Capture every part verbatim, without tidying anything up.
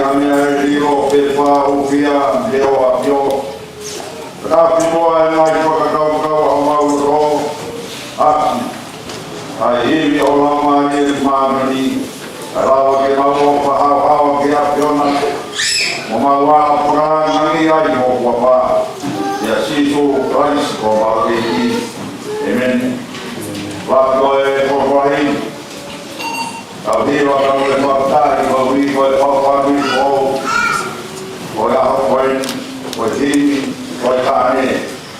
ʻa e meʻa ʻe lilo pe fāʻofia ʻe ʻOtua. Ka fimoa e ngaahi fakakaukau ʻa homau loto ʻaki ʻa e ivi ʻo e Laumālie Māʻoniʻoni, kae lava ke mau ʻofa haohaoa ki he ʻAfiona, mo mau ala fakangāueʻi ai ho huafa. ʻIa Sīsū Kalaisi ko homau ʻEiki. ʻĒmeni. Fakatō e polokalama. Kau hiva ka mo e fakataha i kau i ko e papa ni ko, ko e ʻaho ko eni, ko e himi, ko e taʻane,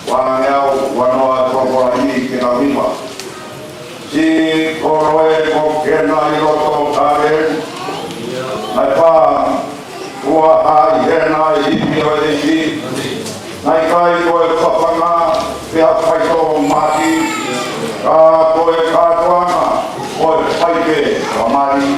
ua ngeau ua noa e polokalama ke kau hiva. Siʻi koloa ko Kena ʻi loto Kaleni, naʻe pā, ua hai hena e ivi ʻo e ʻEiki, naʻe ʻikai ko e fafanga pe ha faitoʻo mahaki, ka ko e kātoanga ʻo e fai pē ʻa mali.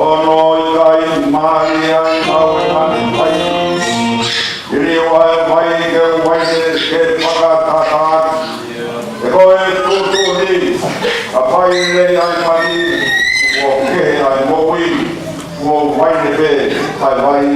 Ono i kai mai ai au e manu mai. Iri o ai mai ke uaine ke fakatātā. He ko e tuʻutuʻuni, ʻa fai lelei ai mani, ʻo kehe ai moʻui, ʻo uaine pē ʻa e vai.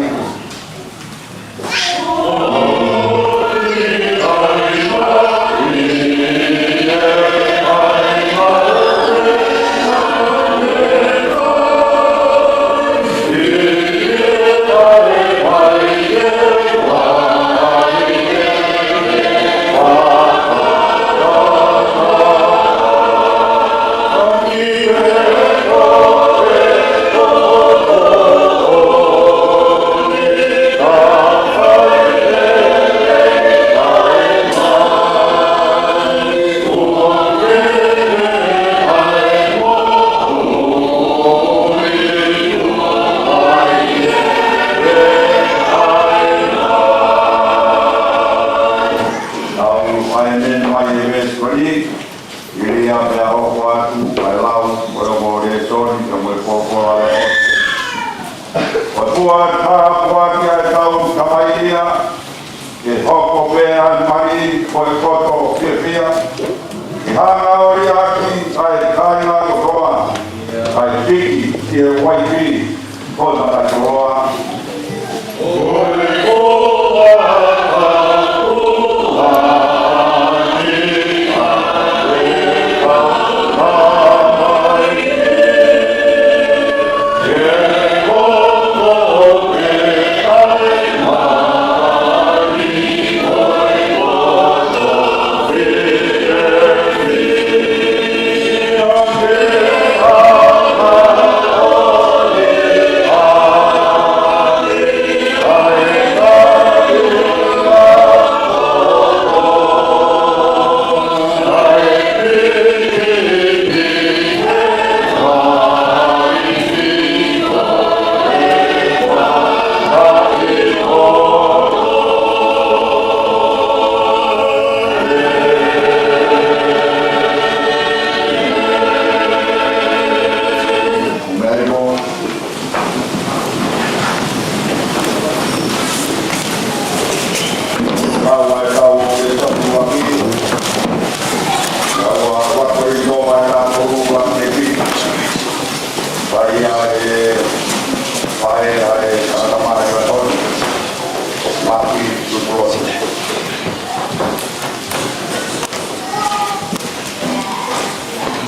Au, ʻa e meʻa mai e Vesipali, iri ia pea hoko atu ʻa e lau ʻo e ongo lēsoni, pea mo e pōpoaki ʻo e ʻaho. ʻO tuʻa tāpuaki ʻa e kau tamaioʻeiki, ke hoko pē ʻa e mali ko e koto fiefia, ke hanga ʻo liʻaki ʻa e kāinga kotoa, kae piki ki he uaifi ko e mataʻikoloa.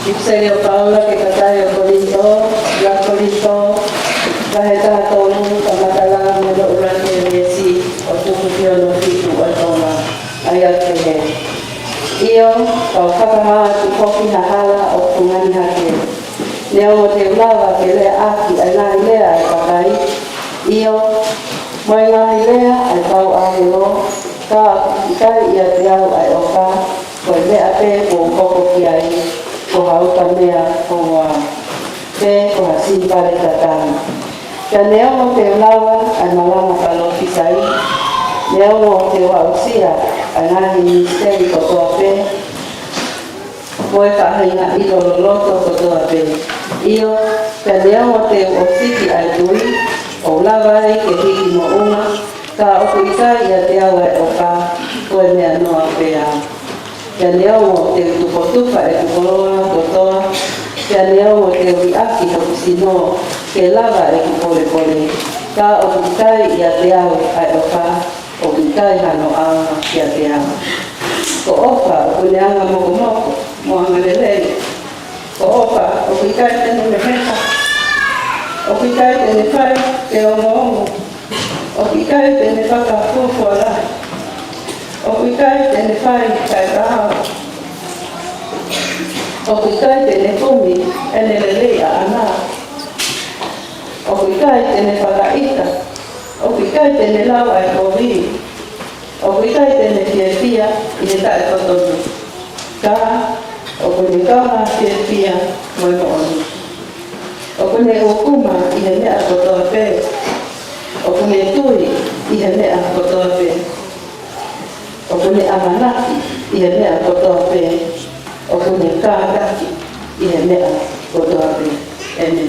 ʻIpiseli ʻa Paula ki he kakai ʻo Kolinitō, ʻUluaki Kolinitō, vahe taha tolu, kamata lau mei he ʻuluaki veesi ʻo tuku ki hono fitu ʻo e konga. ʻA ia ʻoku pehē: ʻIo, Kau fakahā atu foki ha hala ʻoku fungani hake. Neongo te u lava ke leaʻaki ʻa e ngaahi lea ʻa e kakai, ʻio, mo e ngaahi lea ʻa e kau ʻāngelo, ka ʻoku ʻikai ʻiate au ʻa e ʻofa, ko e meʻa pē kuo u hoko ki ai, ko ha ukamea houa, pe ko ha sīpale tatau. Pea neongo te u lava ʻa e malanga palōfisai, neongo te u aʻusia ʻa e ngaahi misiteli kotoa pē, mo e faʻahinga ʻilo loloto kotoa pē. ʻIo, pea neongo te u ʻosiki ʻa e tui, ʻo lava ai ke hiki moʻunga, ka ʻoku ʻikai ʻiate au ʻa e ʻofa, ko e meʻa noa pē ia. Pea neongo te u tufotufa ʻeku koloa kotoa, pea neongo te u liʻaki hoku sino ke lava ʻeku polepole, ka ʻoku ʻikai ʻiate au ʻa e ʻofa, ʻoku ʻikai hano ʻaonga kiate au. Ko ʻofa ʻoku ne anga mokomoko mo anga lelei. Ko ʻofa ʻoku ʻikai te ne meheha. ʻOku ʻikai te ne fai ke ongoongo. ʻOku ʻikai te ne fakafuofuolahi. ʻOku ʻikai te ne fai kae kahaʻu. ʻOku ʻikai te ne kumi ʻene lelei ʻaʻana. ʻOku ʻikai te ne fakaʻita. ʻOku ʻikai te ne lau ʻa e kovi. ʻOku ʻikai te ne fiefia ʻi he taʻetotonu. Ka ʻoku ne kaunga fiefia mo e moʻoni. ʻOku ne ʻūkuma ʻi he meʻa kotoa pē. ʻOku ne tui ʻi he meʻa kotoa pē. ʻOku ne ʻamanaki ʻi he meʻa kotoa pē. ʻOku ne kātaki ʻi he meʻa kotoa pē. ʻĒmeni.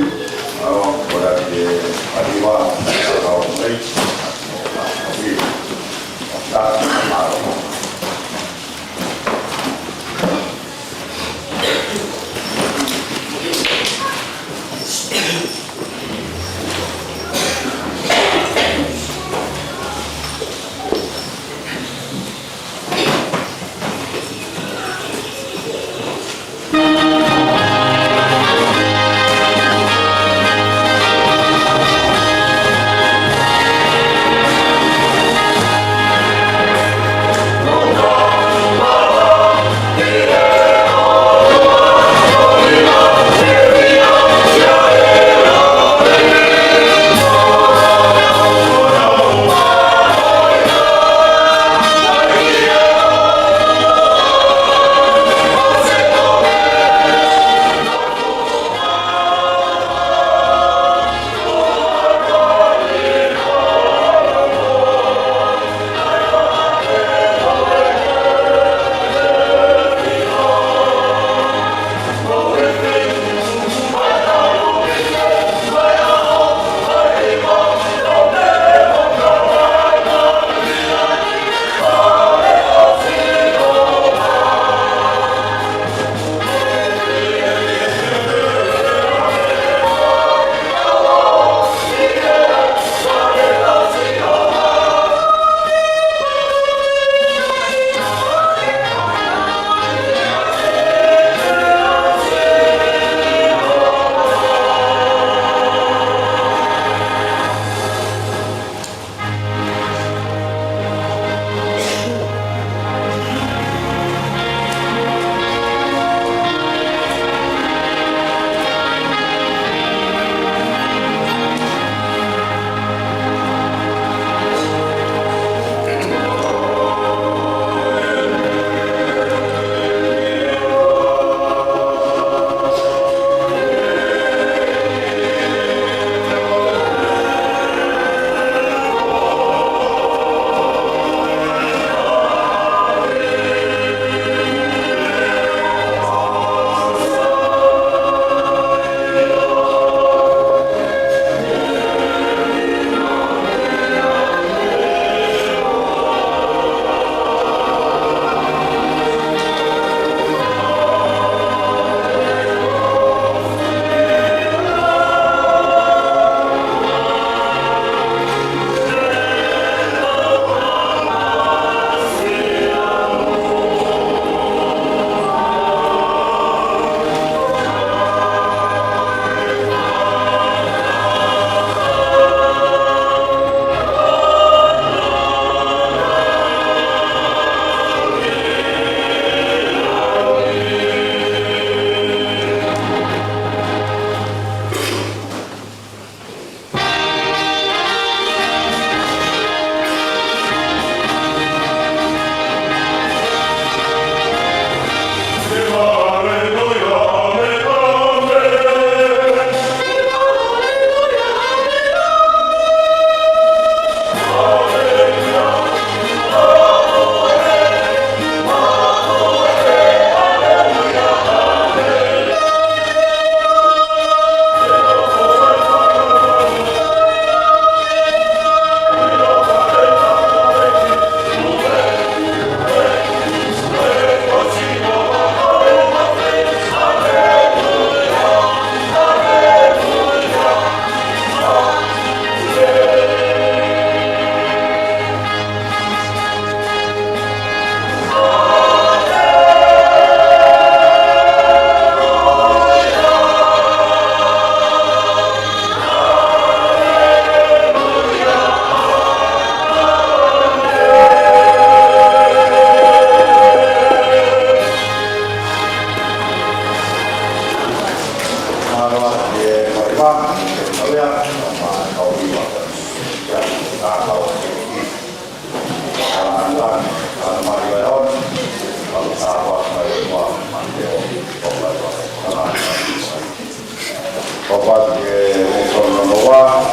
Papa ke rekono noa,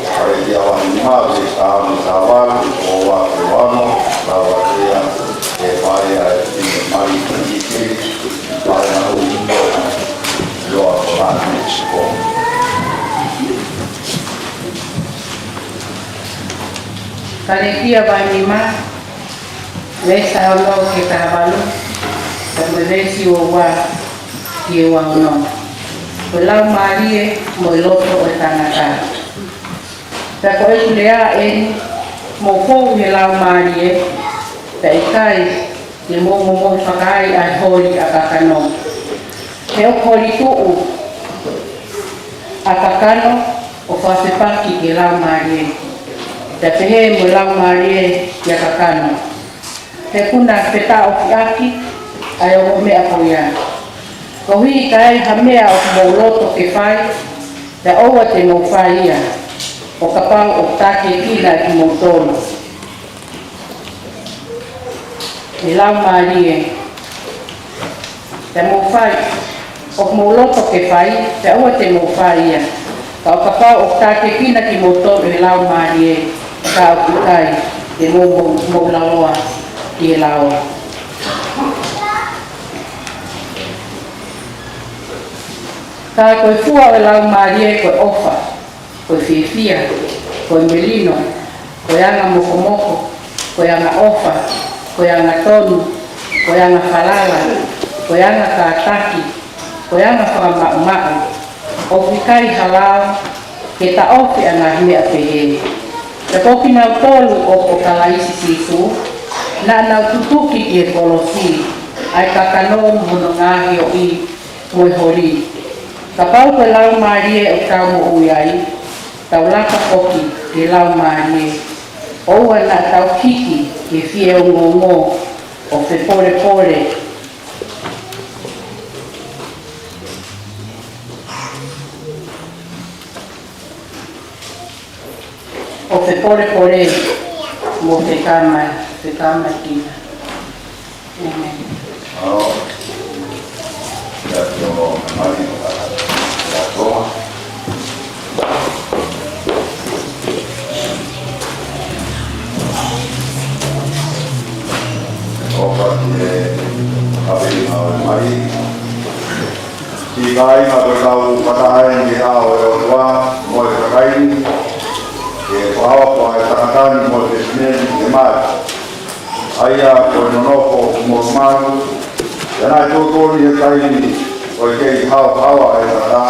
pare kia wani ma, ke sa mi sa wa, ko wa ke wa no, la wa kia, ke paia e ki mai ki ki, paia na u mo, lo a ko la ni ko. Kaletia vahe nima, veesi ono ki he taha valu, pea mo e veesi ua ua ki he ua ono. Ko e laumālie mo e loto ʻo e tangata. Pea ko ʻeku lea eni, mou fou ʻi he laumālie, pea ʻikai te mou momohi fakaai ʻa e holi ʻa kakano. He ʻoku holi tuʻu ʻa kakano ʻo fakafepaki ki he laumālie, pea pehē mo e laumālie kia kakano. He ʻoku na fetaʻofiʻaki ʻa e ongo meʻa ko ia. Koeʻuhi ka ai ha meʻa ʻoku mou loto ke fai, pea ʻoua te mou fai ia, ʻo kapau ʻoku takiekina ʻe kimoutolu ʻe he laumālie, pea mou fai ʻoku mou loto ke fai, pea ʻoua te mou fai ia. Ka ʻo kapau ʻoku takiekina kimoutolu ʻe he laumālie, ka ʻoku ʻikai te mou, mou, mou laloa ki he lao. Ka ko e fua ʻo e laumālie ko e ʻofa, ko e fiefia, ko e melino, ko e anga mokomoko, ko e anga ʻofa, ko e angatonu, ko e anga falala, ko e anga kātaki, ko e anga fakamaʻumaʻu. ʻOku ʻikai ha lao ke taʻofi ʻa e ngaahi meʻa pehē. Pea ko kinautolu ʻoku ʻo Kalaisi Sīsū, naʻa nau tutuki ki he kolosi ʻa e kakano mo hono ngaahi ʻoʻi mo e holi. Kapau ko e laumālie ʻoku tau moʻui ai, tau laka foki ki he laumālie. ʻOua naʻa tau hiki ki he fie ongoongo ʻo fepolepole, ʻo fepolepole mo fekama, fekama kina. ʻĒmeni. ʻAo. Ia tō mali, ia tō. ʻOfa ki he ʻapi ʻo e mali. Siʻi kāinga, ko e kau fakataha eni ʻa e ʻOtua mo e kakai ni, ke fakahoko ʻa e tangata ni mo e pesimeni ke mali. ʻA ia ko e nonofo mo malu, ia naʻe tuʻutuʻuni he taimi ko e kei haohaoa e tangata,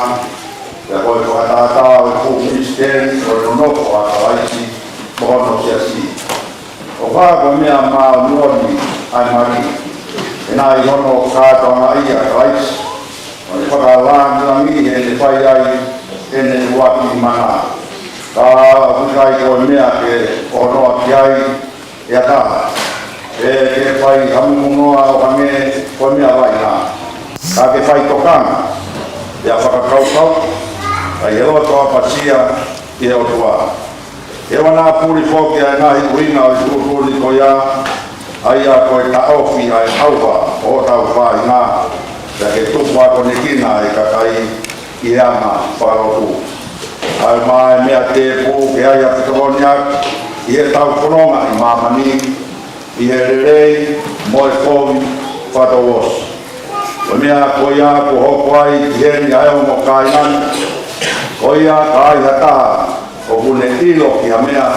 pea ko e fakatātā ʻo e fuʻu misiteli ko e nonofo ʻa Kalaisi mo hono siasi. ʻOku hā ko e meʻa māʻoniʻoni ʻa e mali, he naʻe ʻi hono kātoangaʻi ʻa Kalaisi, ʻo ne fakalāngilangiʻi heʻene fai ai ʻene ʻuluaki mana. Ka ʻoku ʻikai ko e meʻa ke ʻohonoa ki ai ʻe ha taha, pe ke fai hamuʻumoa ʻo hangē ko e meʻa vaʻinga. Ka ke fai tokanga, pea fakakaukau, ʻa e loto ʻapasia ki he ʻOtua. ʻE ʻoua naʻa puli foki ʻa e ngaahi ʻuhinga ʻo e tuʻutuʻuni ko ia, ʻa ia ko e taʻofi ʻa e ʻauha ʻo hotau faʻahinga, pea ke tupu akonekina ʻa e kakai ʻi he anga fakalotu. ʻAi mai e meʻa tēpū ke ʻai ʻa e fetokoniʻaki ʻi heʻetau fononga ʻi māmani, ʻi he lelei mo e kovi fakatouʻosi. Ko e meʻa ko ia kuo hoko ai ki heni ʻa e ongo kāinga ni, ko ia ka ai ha taha ʻoku ne ʻilo ki ha meʻa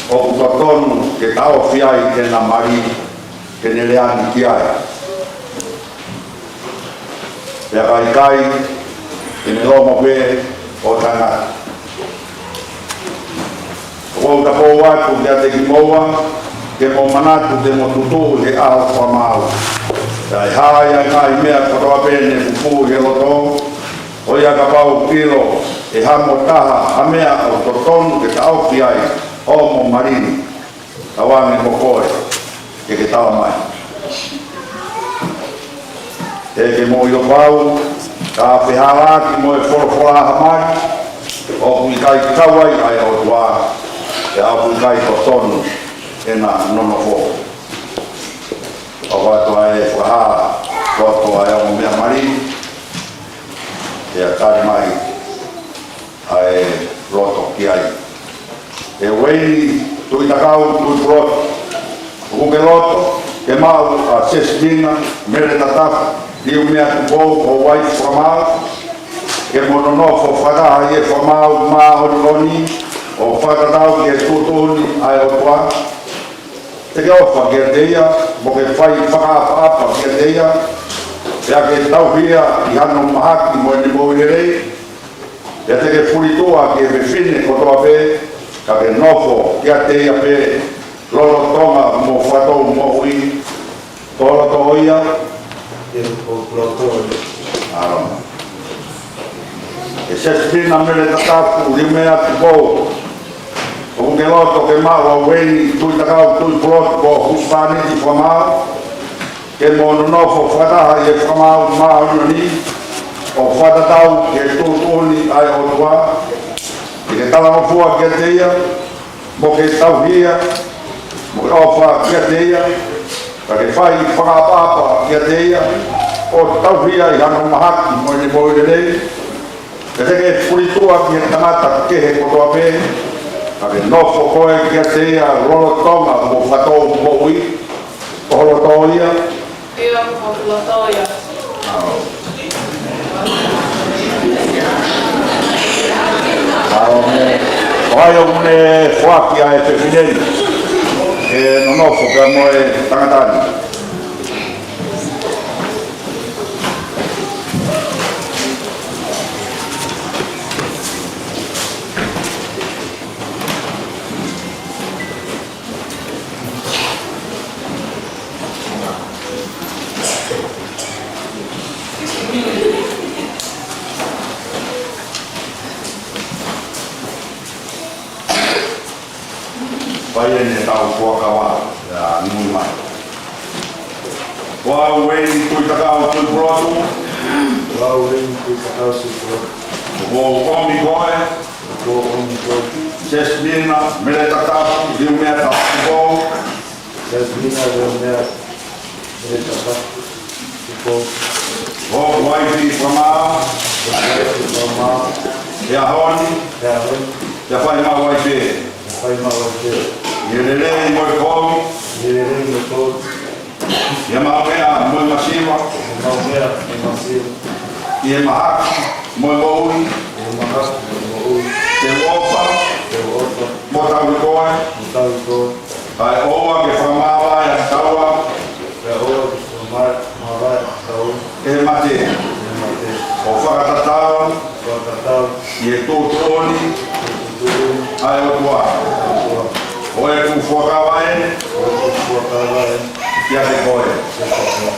ʻoku totonu ke taʻofi ai ʻena mali, ke ne lea ange ki ai. Pea ka ʻikai, ke ne ongo pē ʻo tangata. ʻOku ou tapou atu kiate kimoua, ke mou manatu te mou tutuʻu he ʻaho fakamaau. Pea ʻe hā ʻa e ngaahi meʻa kotoa pē ne pupū he loto, ko ia kapau ʻoku ʻilo ʻe ha mo taha ha meʻa ʻoku totonu ke taʻofi ai hoʻomo mali ni, tauange mo koe ke ke tala mai. He ke mou ʻilo pau, ka fehālaaki mo e folofola ʻa ha mali, ʻoku ʻikai kau ai ʻa e ʻOtua, pea ʻoku ʻikai totonu ʻena nonofo. ʻOku ʻoatu ʻa e fakahā, ʻoatu ʻa e ongo meʻa mali. Pea tali mai ʻa e loto ki ai. ʻE Ueini Tuʻitakau Tuʻipulotu, ʻoku ke loto ke maʻu ʻa Sesimina Mele Tatafu Liumea Tupou ko ho uaifi fakamaau, ke mo nonofo fakataha ʻi he fakamaau māʻoniʻoni ʻo fakatatau ki he tuʻutuʻuni ʻa e ʻOtua? Te ke ʻofa kiate ia, mo ke fai fakaʻapaʻapa kiate ia, pea ke tauhi ia ʻi hano mahaki mo ʻene moʻui lelei, pea te ke fulituʻa ki he fefine kotoa pē, ka ke nofo kiate ia pē lolotonga mo fakatou moʻui, ko ho loto ia? Ko ho loto ia. ʻAlo. ʻE Sesimina Mele Tatafu Liumea Tupou, ʻoku ke loto ke maʻu ʻa Ueini Tuʻitakau Tuʻipulotu ko ho husepāniti fakamaau, ke mo nonofo fakataha ʻi he fakamaau māʻoniʻoni ʻo fakatatau ki he tuʻutuʻuni ʻa e ʻOtua? Te ke talangofua kiate ia, mo ke tauhi ia, mo ke ʻofa kiate ia, ka ke fai fakaʻapaʻapa kiate ia, ʻo tauhi ia ʻi hano mahaki mo ʻene moʻui lelei, pea te ke fulituʻa ki he tangata kehe kotoa pē, ka ke nofo koe kiate ia lolotonga mo fakatou moʻui, ko ho loto ia? ʻIo, ko ho loto ia. ʻAlo. ʻAlo, ʻoku ne foaki ʻa e fefine ni ke nonofo pea mo e tangata ni. Fai ʻetau fuakava, ʻa, nui mai. Ko au Ueini Tuʻitakau Tuʻipulotu. Ko au Ueini Tuʻitakau Tuʻipulotu. ʻOku ou ʻomi koe. ʻOku ou ʻomi koe. Sesimina Mele Tatafu Liumea Tupou. Sesimina Liumea Mele Tatafu Tupou. Ko ho uaifi fakamaau. Ko ho uaifi fakamaau. ʻI he ʻaho ni. ʻI he ʻaho ni. Pea fai maʻu ai pē. Pea fai maʻu ai pē. ʻI he lelei mo e kovi. ʻI he lelei mo e kovi. ʻI he maʻumeʻa mo e masiva. ʻI he maʻumeʻa mo e masiva. ʻI he mahaki mo e moʻui. ʻI he mahaki mo e moʻui. Te u ʻofa. Te u ʻofa. Mo tauhi koe. Mo tauhi koe. Kae ʻoua ke fakamāvae ʻa kitaua. Kae ʻoua ke fakamāvae ʻa kitaua. ʻE he mate. ʻE he mate. ʻO fakatatau. Fakatatau. ʻI he tuʻutuʻuni. Tuʻutuʻuni. ʻA e ʻOtua. ʻOtua. Ko ʻeku fuakava eni. Ko ʻeku fuakava eni. Kiate koe. Kiate koe.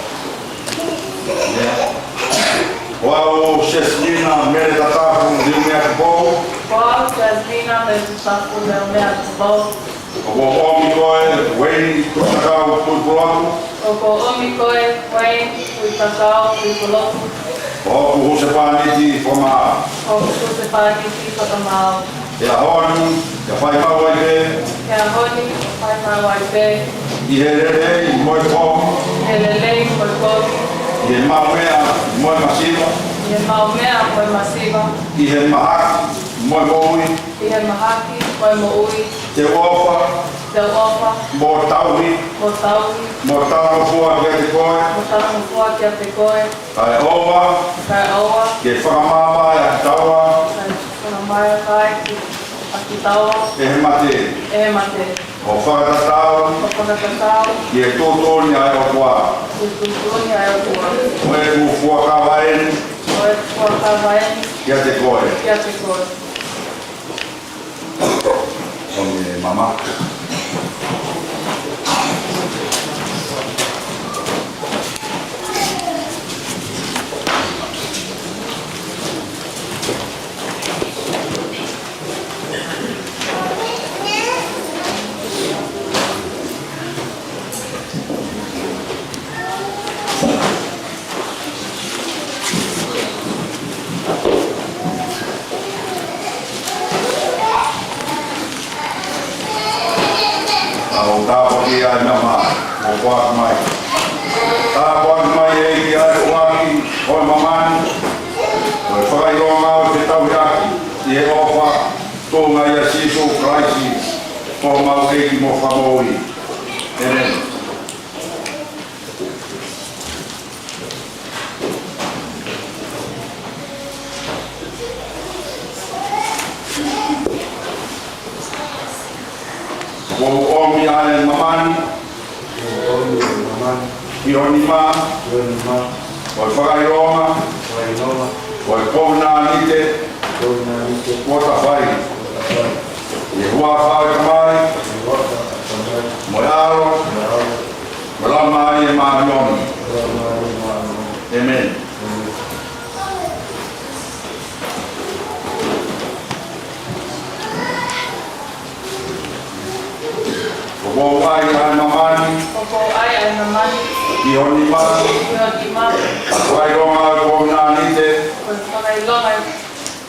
Ko au Sesimina Mele Tatafu Liumea Tupou. Ko au Sesimina Mele Tatafu Liumea Tupou. ʻOku ou ʻomi koe Ueini Tuʻitakau Tuʻipulotu. ʻOku ou ʻomi koe Ueini Tuʻitakau Tuʻipulotu. Ko hoku husepāniti fakamaau. Ko hoku husepāniti fakamaau. ʻI he ʻaho ni, pea fai maʻu ai pē. ʻI he ʻaho ni, pea fai maʻu ai pē. ʻI he lelei mo e kovi. ʻI he lelei mo e kovi. ʻI he maʻumeʻa mo e masiva. ʻI he maʻumeʻa mo e masiva. ʻI he mahaki mo e moʻui. ʻI he mahaki mo e moʻui. Te u ʻofa. Te u ʻofa. Mo tauhi. Mo tauhi. Mo talangofua kiate koe. Mo talangofua kiate koe. Kae ʻoua. Kae ʻoua. Ke fakamāvae ʻa kitaua. Kae fakamāvae ʻa kitaua. ʻE he mate. ʻE he mate. ʻO fakatatau. ʻO fakatatau. Ki he tuʻutuʻuni ʻa e ʻOtua. Ki he tuʻutuʻuni ʻa e ʻOtua. Ko ʻeku fuakava eni. Ko ʻeku fuakava eni. Kiate koe. Kiate koe. Tō e mama. ʻOku tāpuakiʻi ʻa e mama, ʻo foaki mai. Tāpuakiʻi mai ʻe he ʻEiki ʻa e foaki ʻo e mama ni, ʻo e faka- Ko e ʻuhinga ʻia Sīsū Kalaisi, ko homau ʻEiki mo Fakamoʻui. ʻĒmeni. Kuo u ʻomi ʻa e mamani. Kuo u ʻomi ʻa e mamani. ʻI ho nima. ʻI ho nima. Ko e fakaʻilonga. Fakaʻilonga. Ko e kovinānite. Kovinānite. Kuo ta fai. Kuo ta fai. ʻI he huafa ʻo e Tamai. ʻI he huafa ʻo e Tamai. Mo e ʻAlo. Mo e ʻAlo. Mo e Laumālie Māʻoniʻoni. Mo e Laumālie Māʻoniʻoni. ʻĒmeni. ʻĒmeni. Kuo u ʻai ʻa e mamani. Kuo u ʻai ʻa e mamani. ʻI ho nima. ʻI ho nima. Ko e fakaʻilonga ʻo e kovinānite. Ko e fakaʻilonga ʻo e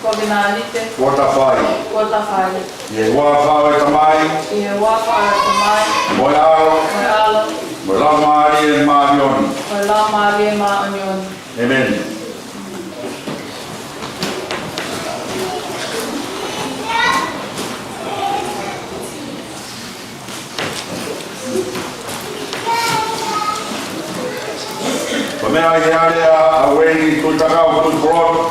kovinānite. Kuo ta fai. Kuo ta fai. ʻI he huafa ʻo e Tamai. ʻI he huafa ʻo e Tamai. Mo e ʻAlo. Mo e ʻAlo. Mo e Laumālie Māʻoniʻoni. Mo e Laumālie Māʻoniʻoni. ʻĒmeni. Ko e meʻa ʻi he alea ʻa Ueini Tuʻitakau Tuʻipulotu,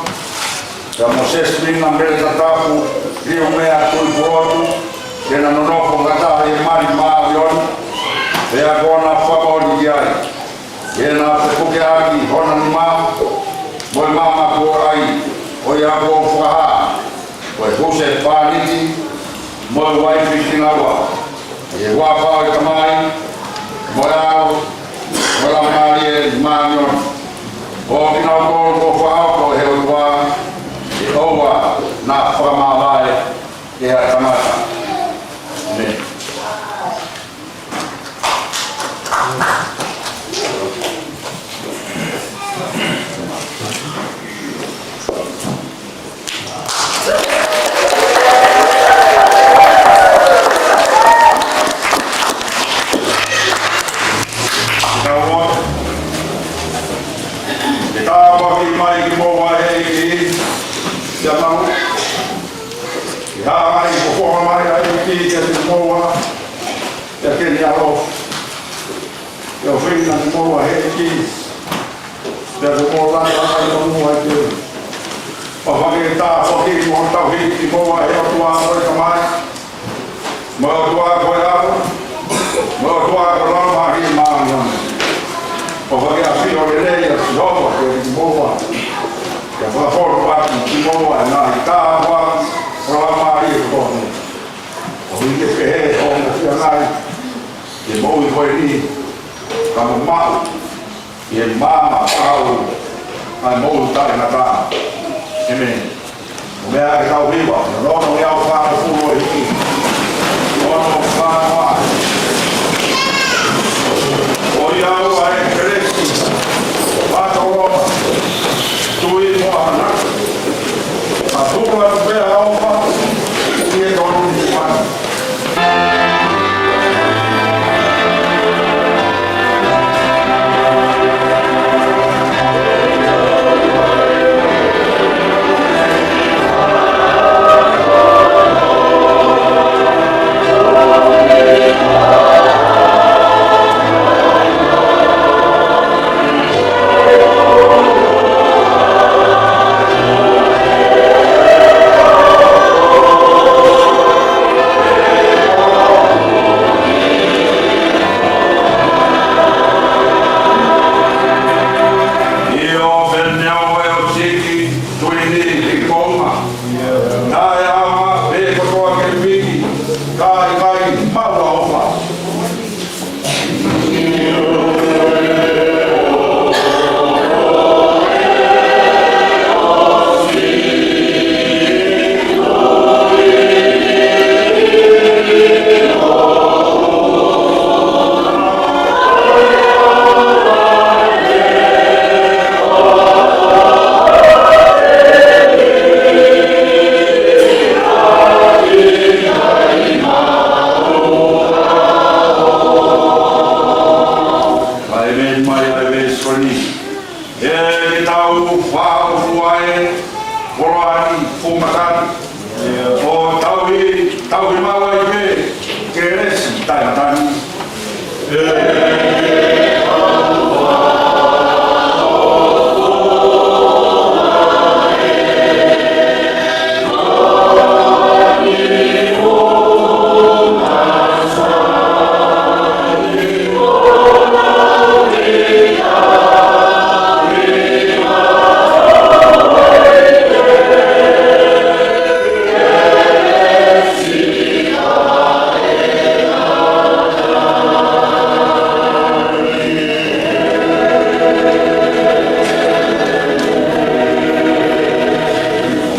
pea mo Sesmina Mele Tatapu Liumea Tuʻipulotu, ke na nonofo fakataha ʻi he mali māʻoniʻoni, pea kuo na fakamoʻoni ki ai. Ke na fepukeʻaki hona nima mo e maama kuo ʻai, ʻo ia kuo u fakahā ko e husepāniti mo e uaifi kinaua, ʻi he huafa ʻo e Tamai, mo e ʻAlo, mo e Laumālie Māʻoniʻoni. Ko kinautolu kuo fakahoko ʻe he ʻOtua, ke ʻoua naʻa fakamāvae ʻe ha tangata. ʻĒmeni. Ke tāpuaki mai kimoua ʻe he ʻEiki, ʻi he ʻaho ni. Ke hā mai, ke foha mai ʻa e ʻEiki kiate kimoua, ʻi he ʻAlo. Ke ʻofeina kimoua ʻe he ʻEiki, pea ke mou lata ai mo mua ai pē. ʻOfa ke tāpuaki mo tauhi kimoua ʻe he ʻOtua ko e Tamai, mo e ʻOtua ko e ʻAlo, mo e ʻOtua ko e Laumālie Māʻoniʻoni. ʻOfa ke ʻafio lelei ʻa Sihova kiate kimoua, ke fakafonu ʻaki kimoua ʻa e ngaahi tāpuaki ʻo e Laumālie kotoa pē. ʻOku ʻikai ke pehē hoʻomou feangai ki he moʻui ko eni, ka mou maʻu ʻi he maama ʻo e moʻui taʻengata. ʻĒmeni. Mou meʻa ke tau hiva, nō nō nō ʻi he ʻaho fāngofulu ʻo e hiki. Ono fā noa. ʻOiauē, kelesi, ʻa e ʻOtua, tui mo e ʻamanaki. ʻA e ʻOtua pē ʻa e ʻOtua, ʻi he tonu ni mana. ʻIo, pea ne au ʻo siki, tui ni, hiki mo uma. Naʻe ʻaonga pē kotoa ke piki, ka ʻikai maʻu ʻa e ʻofa. Mai, mai, mai, mai, Soni. ʻE, ke tau fāʻofua ʻi he koloa ni fuʻu matangi. ʻO tau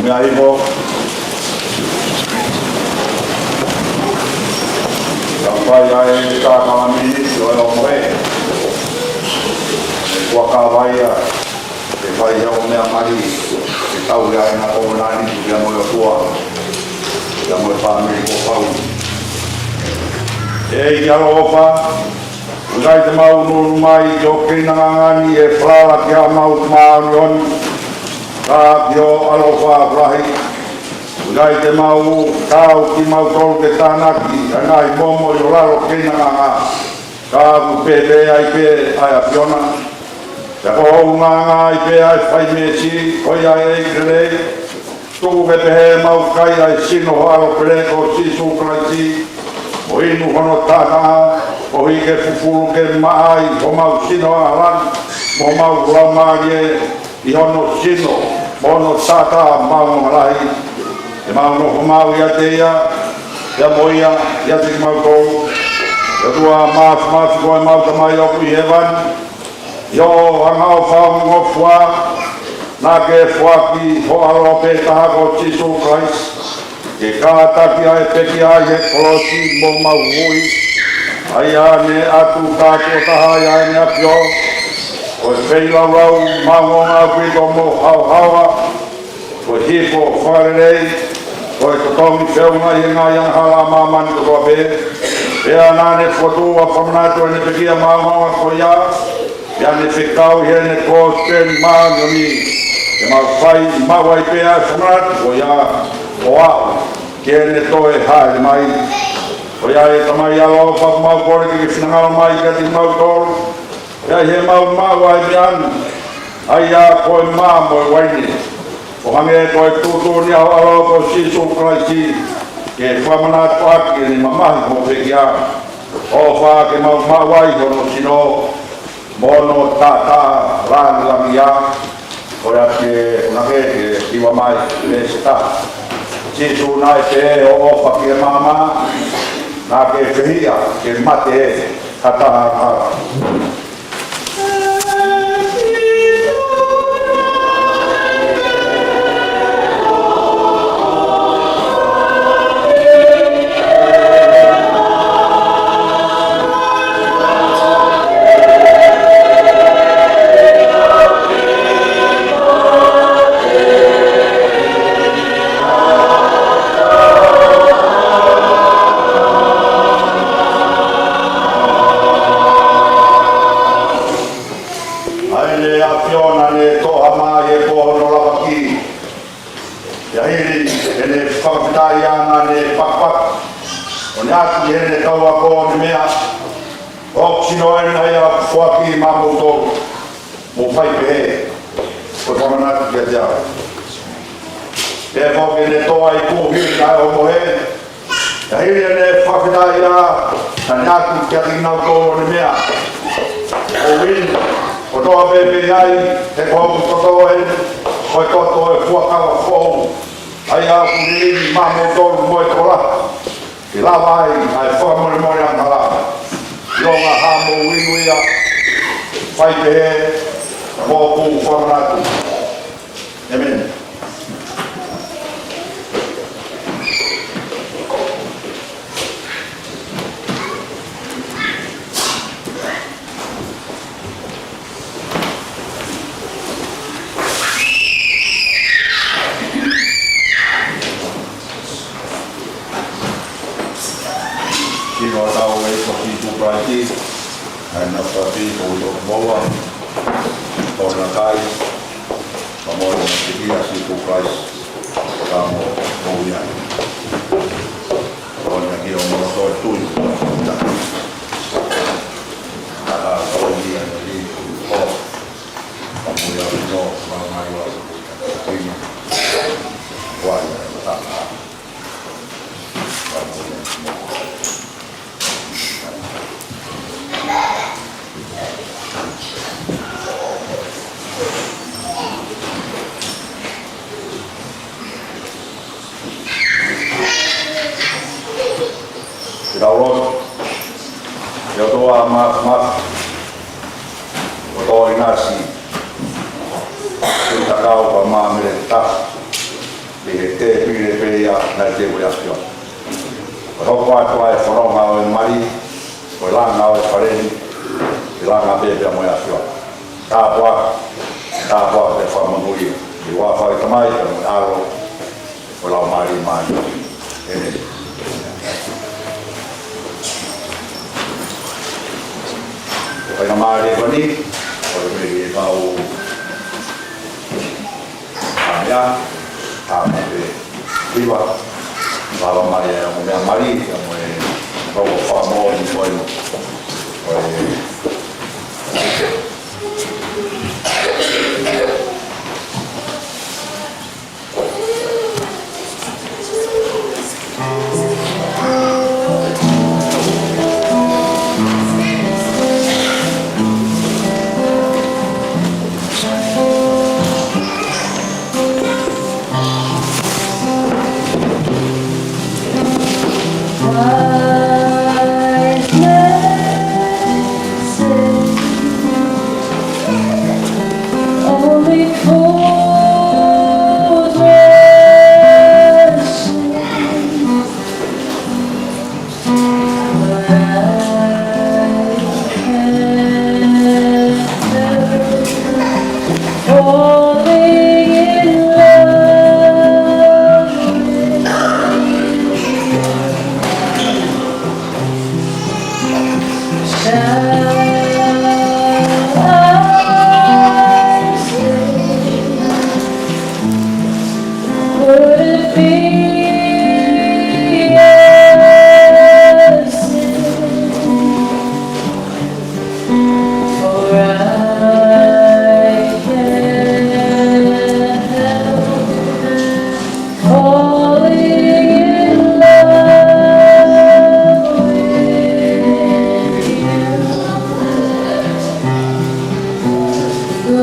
ʻIo, ka fai ai e kākā miniti ʻo e ʻohomohe. Kuo ka fai ʻa e fai ʻo e meʻa mali, ʻe tau ia ʻi he ngaahi kovinānite pea mo e ʻOtua, pea mo e fāmili kuo fai. ʻEiki ʻaloʻofa, ʻoku ʻikai te mau nunu mai ki ho keinanganga ni ʻi he falala ki haʻamau māʻoniʻoni, ka ki ho ʻaloʻofa lahi. ʻOku ʻikai te mau kau kimautolu ke tānaki ʻa e ngaahi momo ʻi ho lalo keinanganga, ka ʻoku pehē ai pē ʻa e ʻAfiona. Pea ko hoʻo ʻulungaanga ai pē ʻa e fai meesi, ko ia ʻEiki lelei, tuku ke pehē ʻemau kai ʻa e sino ho ʻAlo pele ko Sīsū Kalaisi, mo inu hono taʻataʻa, koeʻuhi ke fufulu ke maʻa ai homau sino ʻaho ni, mo homau laumālie ʻi hono sino, mo hono taʻataʻa maʻongoʻonga lahi. Te mau nofo maʻu ʻiate ia, pea mo ia ʻiate kimautolu. ʻE ʻOtua Māfimafi, ko ʻemau Tamai ʻoku ʻi hēvani, ʻi hoʻo angaʻofa ongongofua, naʻa ke foaki ho ʻAlo pē taha ko Sīsū Kalaisi, ke kātaki ʻa e pekia ʻi he kolosi mo mau ui. ʻA ia ne ʻatu kātoa taha ai ʻa ʻene ʻAfio, ko e feilaulau maʻongoʻonga ʻaupito mo haohaoa, ko e hifo fakalelei, ko e totongi feʻunga ʻi he ngaahi angahala ʻa māmani kotoa pē. Pea naʻa ne fokotuʻu ʻo fakamanatu ʻene pekia maʻongoʻonga ko ia, pea ne fekau ʻi heʻene kosipeli māʻoniʻoni, ke mau fai maʻu ai pē ʻa e fakamanatu ko ia, ʻo aʻu ki heʻene toe hāʻele mai. Ko ia ʻe Tamai ʻaloʻofa, ʻoku mau kole ke ke finangalo mai kiate kimautolu, pea ʻi heʻemau maʻu ʻa e meʻa ni, ʻa ia ko e mā mo e uaine, ʻo hangē ko e tuʻutuʻuni ʻa ho ʻAlo ko Sīsū Kalaisi, ke fakamanatu ʻaki ʻene mamahi mo e pekia, ʻofa ke mau maʻu ai hono sino, mo hono taʻataʻa langilangiʻia. Ko ia ke unake ke hiva mai, meesi ʻe taha. Sīsū, naʻe pehē hoʻo ʻofa ki he maama, naʻa ke fehiʻa ke mate ʻe ha taha angahala. ʻA ʻene ʻAfio naʻa ne toʻo ha mā ʻi he pō hono lavaki. Pea hili ʻene fakafetaʻi naʻa ne pakipaki, ʻo ne ʻatu ki heʻene kau ako ʻo ne meʻa, ko hoku sino eni ʻa ia ʻoku foaki maʻamoutolu, mou fai pehē, ko e fakamanatu kiate au. Pea foki ne toʻo ʻa e ipu hili ʻa e ʻohomohe, pea hili ʻene fakafetaʻi, naʻa ne ʻatu kiate kinautolu ʻo ne meʻa, ko eni, kotoa pē mei ai, he ko hoku toto eni, ko e toto ʻo e fuakava foʻou, ʻa ia ʻoku liliu maʻamoutolu mo e tokolahi, ke lava ai ʻa e fakamolemole angahala. ʻIlonga haʻamou inu ia, fai pehē, ko hoku fakamanatu. ʻĒmeni. Sino ʻa hotau ʻEiki ko Sīsū Kalaisi, ʻa ʻene ʻofa ʻa e ʻOtua ko e ʻofa ʻa e ʻOtua, ko e ʻOtua ko e ʻOtua, pea mo e ʻEiki ko Sīsū Kalaisi, ko e ʻOtua ko ia. Ko ia ki o mo to tui. Ata ko ia ni ko. Ka mo ia no, ma mai wa. Ina. Wa ia, ta. Ka mo ia no. Ke tau lotu. ʻE ʻOtua Māfimafi, ʻOtua ʻinasi, Tuʻi takau pea māmele taha. ʻI he tēpile pē ia naʻe teu ʻe he ʻAfiona. Ko e hoko atu ʻa e fononga ʻo e mali, ko e langa ʻo e fale ni, ke langa pē pea mo e ʻAfiona. Tāpuaki, tāpuaki pea fakamonūʻia. ʻI he huafa ʻo e Tamai, pea mo e ʻAlo, mo e Laumālie Māʻoniʻoni. ʻĒmeni. Ko e faingamālie ko eni, ʻoku ou ʻoatu ʻemau ʻa e meʻa, ʻa e meʻa pē hiva, lava mai ʻa e ongo meʻa mali, ʻa e ongo fakamoʻoni ko eni. Ko e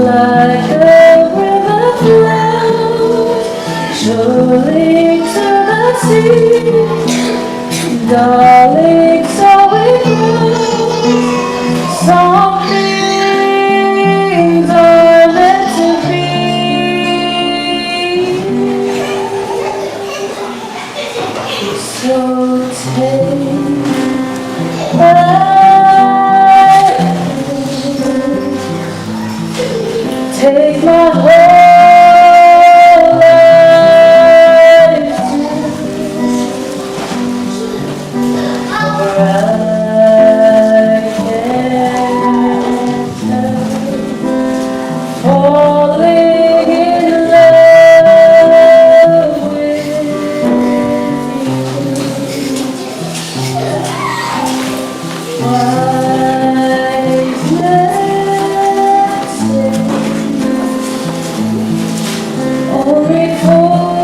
Like a river flows surely to the sea, darling, so it goes. Some things are meant to be. So take my hand, take my whole life too, for I can't help falling in love with you. Why is it only for a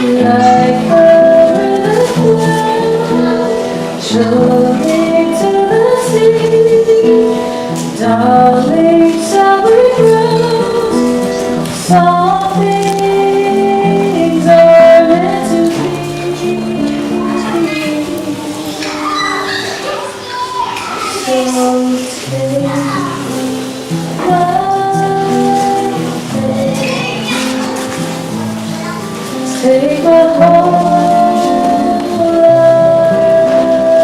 Like a river flows surely to the sea, darling, shall we cross? Some things are meant to be. So take my hand, take my whole life.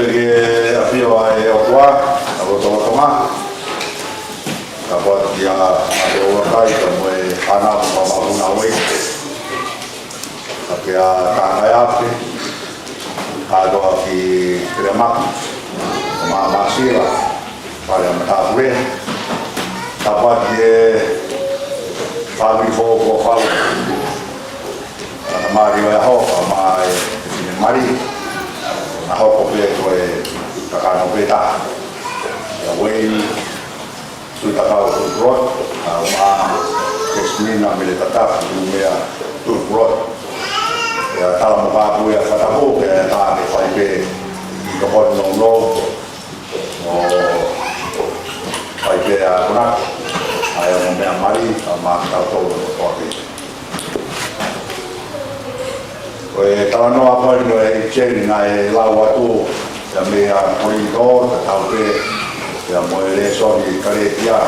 Ke ʻafio ʻa e ʻOtua, ʻa e lotolotonga. Ka pati a, a te o kai, ka mo e ana mo ka mauna wei. Ka pea ka kai afe, ka toa ki Telemaku, ma masila, pale a matapule. Ka pati e fāmili fō ko fau. Ka mali o e aho, ka ma e fine mali. Na hoko pē ko e kakano pē ta. Ia wei, Tuʻi Takau Tuʻi Pulot, ka ma Kesmina Mele Tatafu, Numea Tuʻi Pulot. Ia tala mo ka pui a fataku, ke ta ke fai pē ʻi toko no no. ʻO fai pē a kona, ʻa e ongo meʻa mali, ka ma ka tau tolo no kote. Ko e talanoa ko eni ʻo e ʻEikisieni naʻe lau atu, ia mei a Kolinitō, tatau pē, ia mo e lēsoni Kalētia,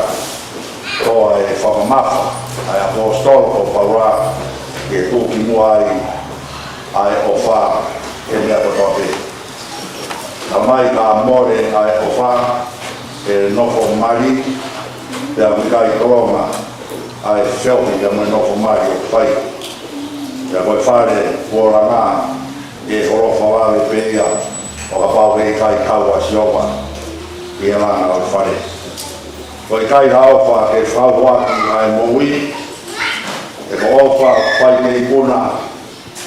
ko e fakamamafa ʻa e ʻaposetolo ko Paula, ke tuʻukimuʻa ai ʻa e ʻofa, he meʻa kotoa pē. Ka mai ka mole ʻa e ʻofa, ʻe nofo mali, pea ʻoku ʻikai tolonga ʻa e feohi ia mo e nofo mali ʻoku fai. Pea ko e fale kuo langa, ʻe holofa vave pē ia, ʻo kapau ʻe ʻikai kau ʻa Sihova ʻi he langa ʻo e fale. Ko e ʻikai ha ʻofa ke fakahoko ʻaki ʻa e moʻui, he ko e ʻofa fai ke ikuna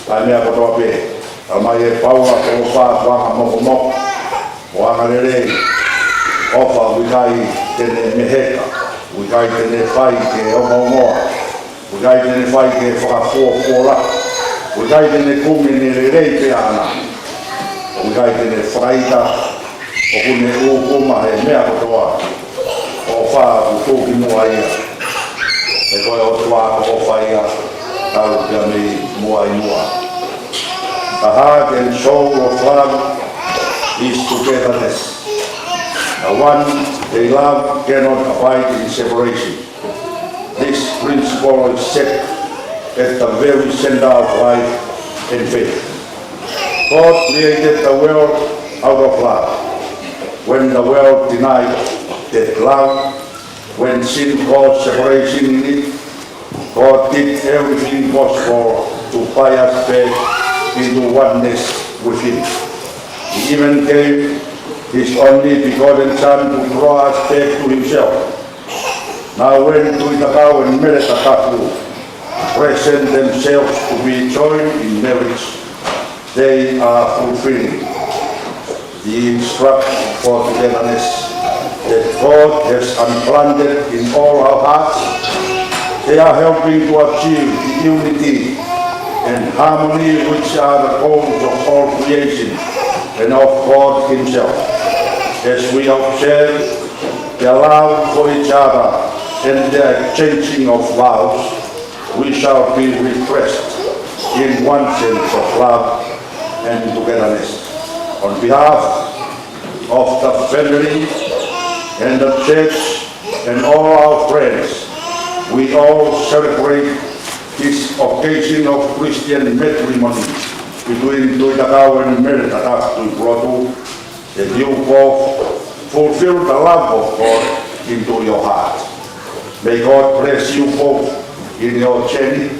ʻa e meʻa kotoa pē. Ka mai ʻe Paula ko e ʻofa ko e anga mokomoko, ko e anga lelei. ʻOfa ʻoku ʻikai te ne meheka, ʻoku ʻikai te ne fai ke ongoongoa, ʻoku ʻikai te ne fai ke fakafuofuola, ʻoku ʻikai te ne kumi ne lelei pē ʻaʻana, ʻoku ʻikai te ne fakaʻita, ʻoku ne ʻūkuma he meʻa kotoa. ʻOfa ʻoku tuʻukimuʻa ia. He ko e ʻOtua ko e ʻofa ia, tau pea mei muʻa ʻi muʻa. The heart and soul of love is togetherness. The one they love cannot abide in separation. This principle is set at the very center of life and faith. God created the world out of love. When the world denied that love, when sin caused separation in it, God did everything possible to buy us back into oneness with Him. He even gave His only begotten Son to draw us back to Himself. Now when Tuʻi Takau and Mele Tatafu present themselves to be joined in marriage, they are fulfilling the instruction for togetherness that God has implanted in all our hearts. They are helping to achieve the unity and harmony which are the goals of all creation and of God Himself. As we observe their love for each other and their exchanging of vows, we shall be refreshed in one sense of love and togetherness. On behalf of the family and the church and all our friends, we all celebrate this occasion of Christian matrimony between Tuʻi Takau and Mele Tatafu Tuʻi Pulotu, that you both fulfill the love of God into your heart. May God bless you both in your journey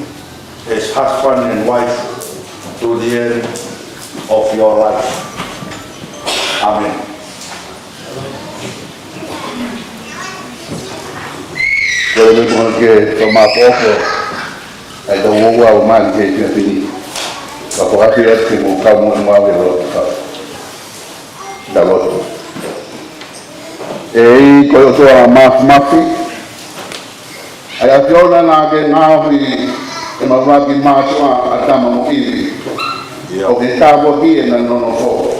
as husband and wife to the end of your life. Amen. Ko e meʻa ke tau maʻu ʻoku ʻai tau ua ua ʻo mali ke tia pini. Ka ko ʻapi atu ke mo kau mo mo ave lo ka. Da loto. ʻEiki ko e ʻOtua mafimafi. ʻAi ʻAfiona naʻa ke ngaohi ʻemau vaki mātuʻa ʻa ʻĀtama mo ʻIvi. ʻIo. ʻO ke tāpuakiʻi ʻena nonofo.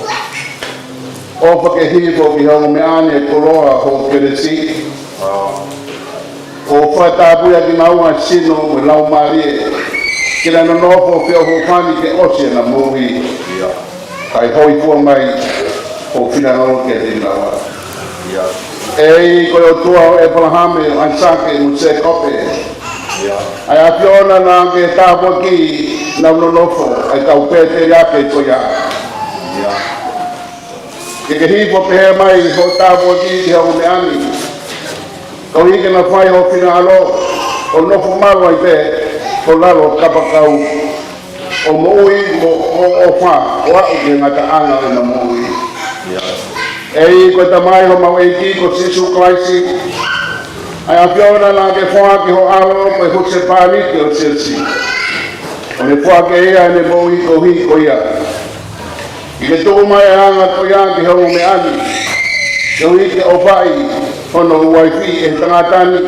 ʻOfa ke hifo ki he ongo meʻa ni ʻa e koloa ʻo ho kelesi. ʻIo. ʻO fakatapui ʻa kinaua sino mo laumālie. Ke na nonofo feʻofoʻofani ke ʻosi ʻena moʻui. ʻIo. Kae hōifua mai ho finangalo kiate kinaua. ʻIo. ʻEiki ko e ʻOtua ʻo ʻĒpalahame, ʻAisake mo Sēkope. ʻIo. ʻAi ʻAfiona naʻa ke tāpuakiʻi ʻenau nonofo, ʻa e kau pēteliake ko ia. ʻIo. Ke ke hifo pehē mai hoʻo tāpuaki ki he ongo meʻa ni, koeʻuhi ke na fai ho finangalo, ʻo nofo malu ai pē ho lalo kapakau, ʻo moʻui mo, mo ʻofa, ʻo aʻu ki he ngataʻanga ʻo ʻena moʻui. ʻEiki ko e Tamai ʻo homau ʻEiki ko Sīsū Kalaisi, ʻa e ʻAfiona, naʻa ke foaki ho ʻAlo ko e husepāniti ʻo e siasi, ʻo ne foaki ʻe ia ʻene moʻui koeʻuhi ko ia. Ke ke tuku mai ʻa e anga ko ia ki he ongo meʻa ni, koeʻuhi ke ʻofaʻi hono uaifi ʻe he tangata ni,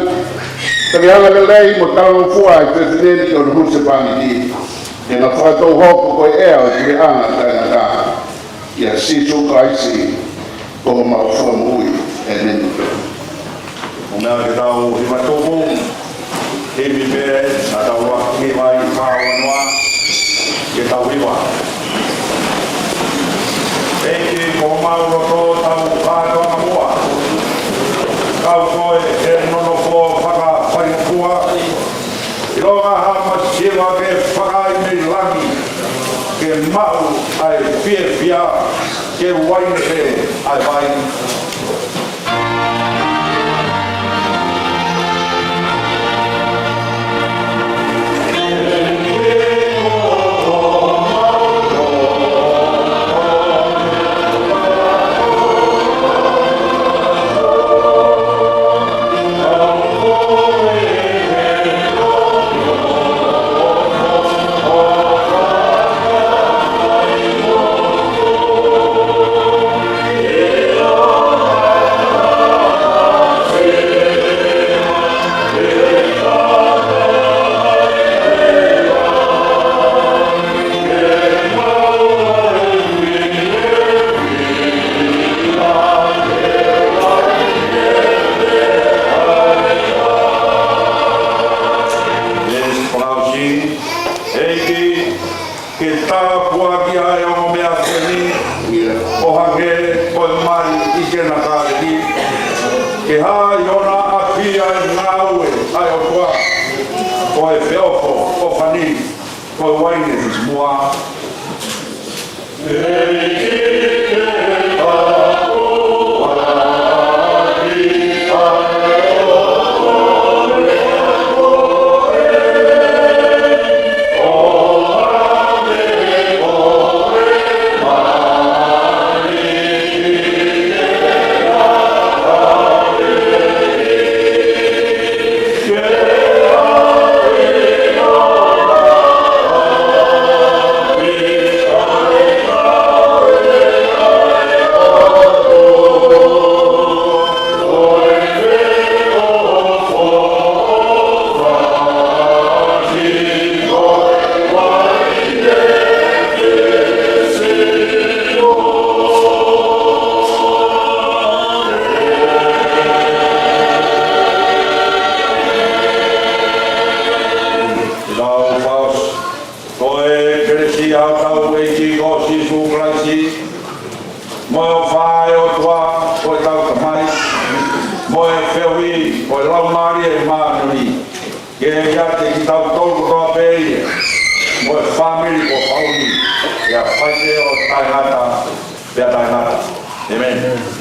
pea ke angalelei mo talangofua ʻa e fefine ni ki hono husepāniti, ke na fakatou hoko ko e ʻea ʻo e puleʻanga taʻengata. ʻIa Sīsū Kalaisi ko homau Fakamoʻui. ʻĒmeni. ʻOmai ke tau hiva tuku, himi pē ʻa e tau ʻaki mai fā ono, ke tau hiva. ʻEiki, ko homau loto tau kātoanga muʻa, kau koe ke nonofo fakafaingofua, ʻilonga ha masiva ke fakaʻimi langi, ke maʻu ʻa e fiefia, ke uaine pē ʻa e vai. ʻEiki, ke tāpuakiʻi ʻa e ongo meʻa ko eni, ʻo hangē ko e mali ʻi heʻena kāleli, ke hā ʻi hona ʻapi ʻa e ngāue ʻa e ʻOtua, ko e feʻofoʻofani, ko e uaine hitimuʻa. Ko e kelesi ʻa hotau ʻEiki ko Sīsū Kalaisi, mo e ʻofa ʻa e ʻOtua ko ʻetau Tamai, mo e feohi ʻo e Laumālie Māʻoniʻoni, ke ʻiate kitautolu kotoa pē ia, mo e fāmili kuo fou ni, ʻo fai pē ʻo taʻengata pea taʻengata. ʻĒmeni.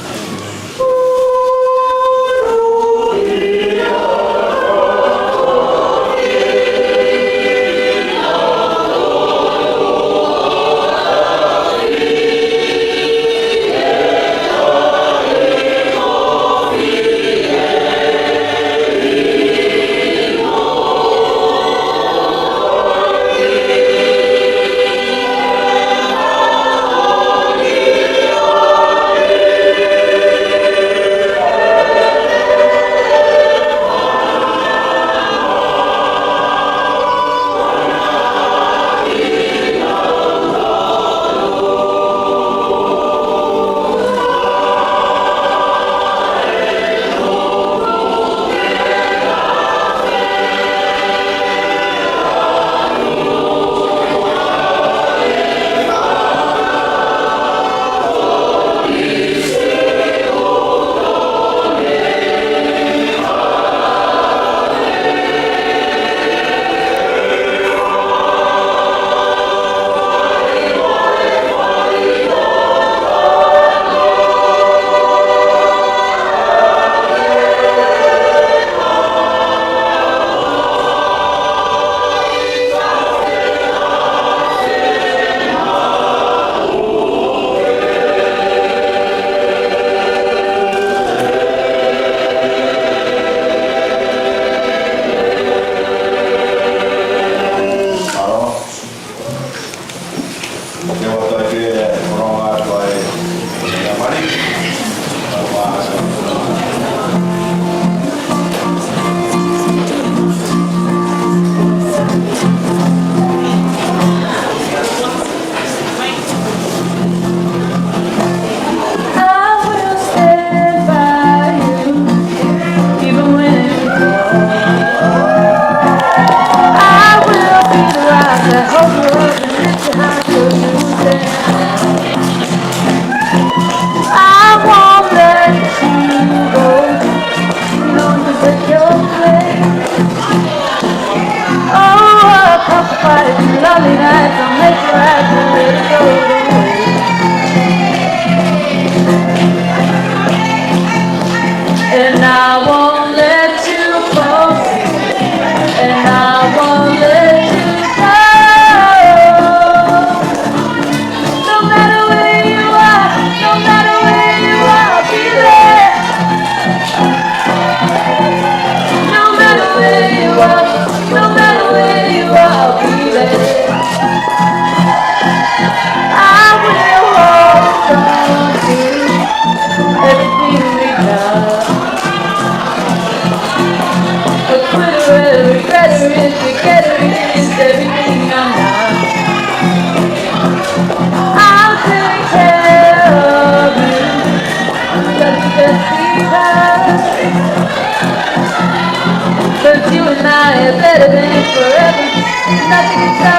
Lovely nights, I'll make it right, don't let it go to waste. And I won't let you go, and I won't let you go. No matter where you are, no matter where you are, I'll be there. No matter where you are, no matter where you are, I'll be there. I will hold on to everything we got. A quitter, a regretter, if we get it, it's everything I'm not. I'll take care of you. Just, just because. 'Cause you and I are better than forever. Nothing can